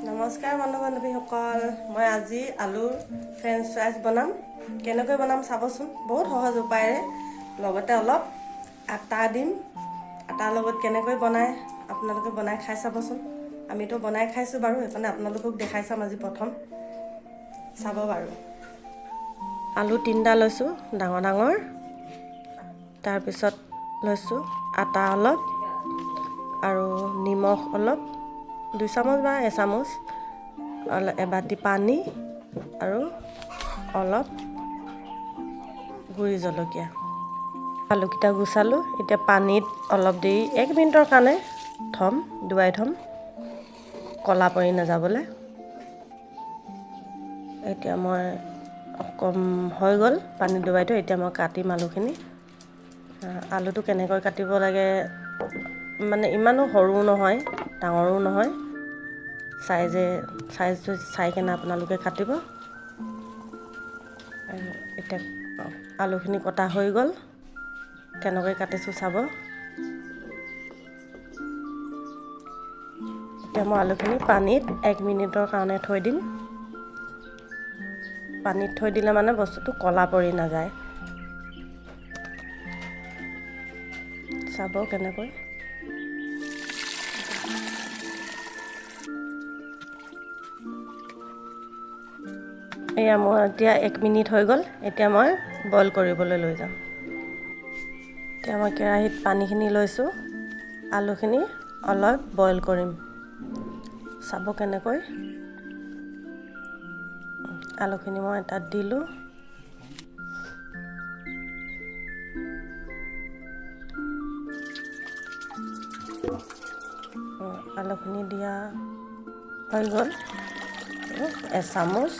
নমস্কাৰ বন্ধু বান্ধৱীসকল, মই আজি আলুৰ ফ্ৰেঞ্চ ফ্ৰাইজ বনাম। কেনেকৈ বনাম চাবচোন, বহুত সহজ উপায়েৰে। লগতে অলপ আটা দিম। আটাৰ লগত কেনেকৈ বনায় আপোনালোকে বনাই খাই চাবচোন। আমিতো বনাই খাইছোঁ বাৰু, সেইকাৰণে আপোনালোকক দেখাই চাম আজি প্ৰথম। চাব বাৰু। আলু 3টা লৈছোঁ ডাঙৰ ডাঙৰ। তাৰপিছত লৈছোঁ আটা অলপ আৰু নিমখ অলপ, 2 চামুচ বা এচামুচ, এবাতি পানী আৰু অলপ গুড়ি জলকীয়া। আলুকেইটা গুচালোঁ। এতিয়া পানীত অলপ দেৰি 1 মিনিটৰ কাৰণে থ'ম, ডুবাই থ'ম ক'লা পৰি নাযাবলৈ। এতিয়া মই কম হৈ গ'ল পানীত ডুবাই থৈ। এতিয়া মই কাটিম আলুখিনি। আলুটো কেনেকৈ কাটিব লাগে, মানে ইমানো সৰু নহয় ডাঙৰো নহয়, চাইজটো চাই কেনে আপোনালোকে কাটিব। এতিয়া আলুখিনি কটা হৈ গ'ল। কেনেকৈ কাটিছোঁ চাব। এতিয়া মই আলুখিনি পানীত 1 মিনিটৰ কাৰণে থৈ দিম। পানীত থৈ দিলে মানে বস্তুটো ক'লা পৰি নাযায়। চাব কেনেকৈ। এয়া মোৰ এতিয়া 1 মিনিট হৈ গ'ল। এতিয়া মই বইল কৰিবলৈ লৈ যাম। এতিয়া মই কেৰাহীত পানীখিনি লৈছোঁ। আলুখিনি অলপ বইল কৰিম, চাব কেনেকৈ। আলুখিনি মই তাত দিলোঁ। আলুখিনি দিয়া হৈ গ'ল। এচামুচ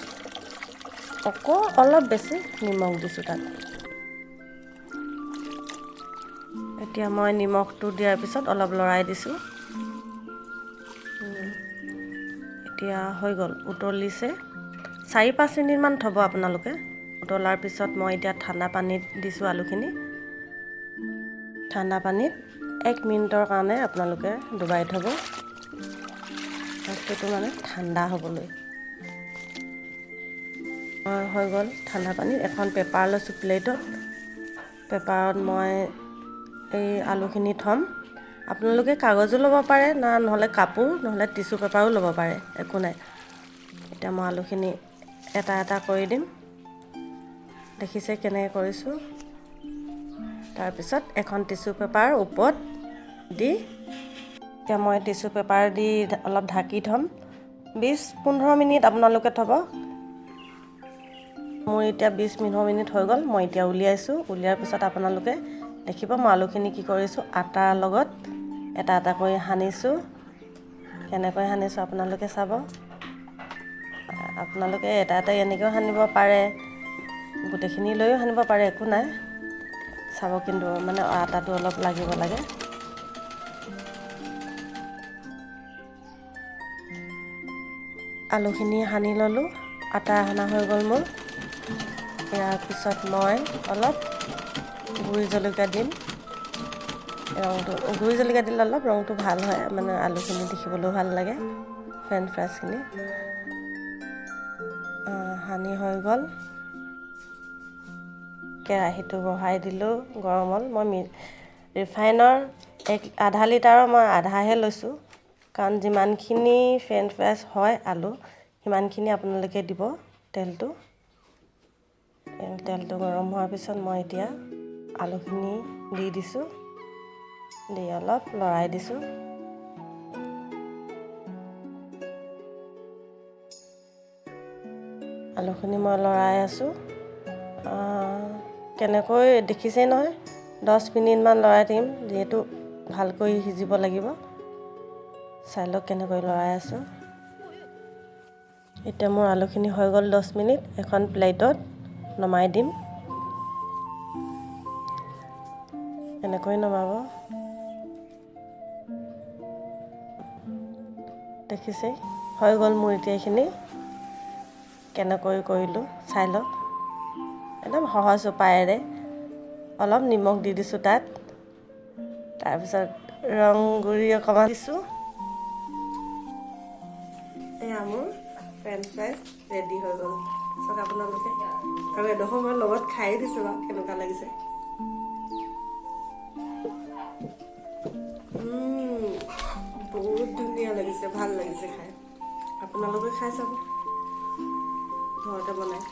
অলপ বেছি নিমখ দিছোঁ তাত। এতিয়া মই নিমখটো দিয়াৰ পিছত অলপ লৰাই দিছোঁ। এতিয়া হৈ গ'ল, উতলিছে। 4-5 মিনিটমান থ'ব আপোনালোকে। উতলাৰ পিছত মই এতিয়া ঠাণ্ডা পানীত দিছোঁ আলুখিনি। ঠাণ্ডা পানীত 1 মিনিটৰ কাৰণে আপোনালোকে ডুবাই থ'ব বস্তুটো, মানে ঠাণ্ডা হ'বলৈ। হৈ গ'ল ঠাণ্ডা পানীত। এখন পেপাৰ লৈছোঁ প্লেটত। পেপাৰত মই এই আলুখিনি থ'ম। আপোনালোকে কাগজো ল'ব পাৰে, না নহ'লে কাপোৰ, নহ'লে টিচু পেপাৰো ল'ব পাৰে, একো নাই। এতিয়া মই আলুখিনি এটা এটা কৰি দিম। দেখিছে কেনেকৈ কৰিছোঁ। তাৰপিছত এখন টিচু পেপাৰ ওপৰত দি এতিয়া মই টিচু পেপাৰ দি অলপ ঢাকি থ'ম। 20-15 মিনিট আপোনালোকে থ'ব। মোৰ এতিয়া 20-15 মিনিট হৈ গ'ল। মই এতিয়া উলিয়াইছোঁ। উলিয়াৰ পিছত আপোনালোকে দেখিব মই আলুখিনি কি কৰিছোঁ, আটাৰ লগত এটা এটা কৰি সানিছোঁ। কেনেকৈ সানিছোঁ আপোনালোকে চাব। আপোনালোকে এটা এটা এনেকৈও সানিব পাৰে, গোটেইখিনি লৈও সানিব পাৰে, একো নাই। চাব কিন্তু মানে আটাটো অলপ লাগিব লাগে। আলুখিনি সানি ল'লোঁ, আটা সানা হৈ গ'ল মোৰ। ইয়াৰ পিছত মই অলপ গুড়ি জলকীয়া দিম। ৰংটো গুড়ি জলকীয়া দিলে অলপ ৰংটো ভাল হয়, মানে আলুখিনি দেখিবলৈও ভাল লাগে। ফ্ৰেঞ্চ ফ্ৰাইজখিনি সানি হৈ গ'ল। কেৰাহীটো বহাই দিলোঁ, গৰম হ'ল। মই ৰিফাইনৰ আধা লিটাৰৰ মই আধাহে লৈছোঁ, কাৰণ যিমানখিনি ফ্ৰেঞ্চ ফ্ৰাইজ হয় আলু সিমানখিনি আপোনালোকে দিব তেলটো। তেলটো গৰম হোৱাৰ পিছত মই এতিয়া আলুখিনি দি দিছোঁ। দি অলপ লৰাই দিছোঁ। আলুখিনি মই লৰাই আছোঁ। কেনেকৈ দেখিছেই নহয়, 10 মিনিটমান লৰাই থাকিম, যিহেতু ভালকৈ সিজিব লাগিব। চাই লওক কেনেকৈ লৰাই আছোঁ। এতিয়া মোৰ আলুখিনি হৈ গ'ল 10 মিনিট। এখন প্লেটত নমাই দিম। এনেকৈ নমাব, দেখিছেই হৈ গ'ল মোৰ এতিয়া এইখিনি কেনেকৈ কৰিলোঁ চাই লওক। একদম সহজ উপায়েৰে। অলপ নিমখ দি দিছোঁ তাত। তাৰপিছত ৰং গুড়ি অকণমান দিছোঁ। এয়া মোৰ ফ্ৰেঞ্চ ফ্ৰাইজ ৰেডি হৈ গ'ল। চাওক আপোনালোকে। আৰু এডোখৰ মই লগত খায়ে দিছোঁ বাৰু, কেনেকুৱা লাগিছে। বহুত ধুনীয়া লাগিছে, ভাল লাগিছে খাই। আপোনালোকে খাই চাব ঘৰতে বনাই।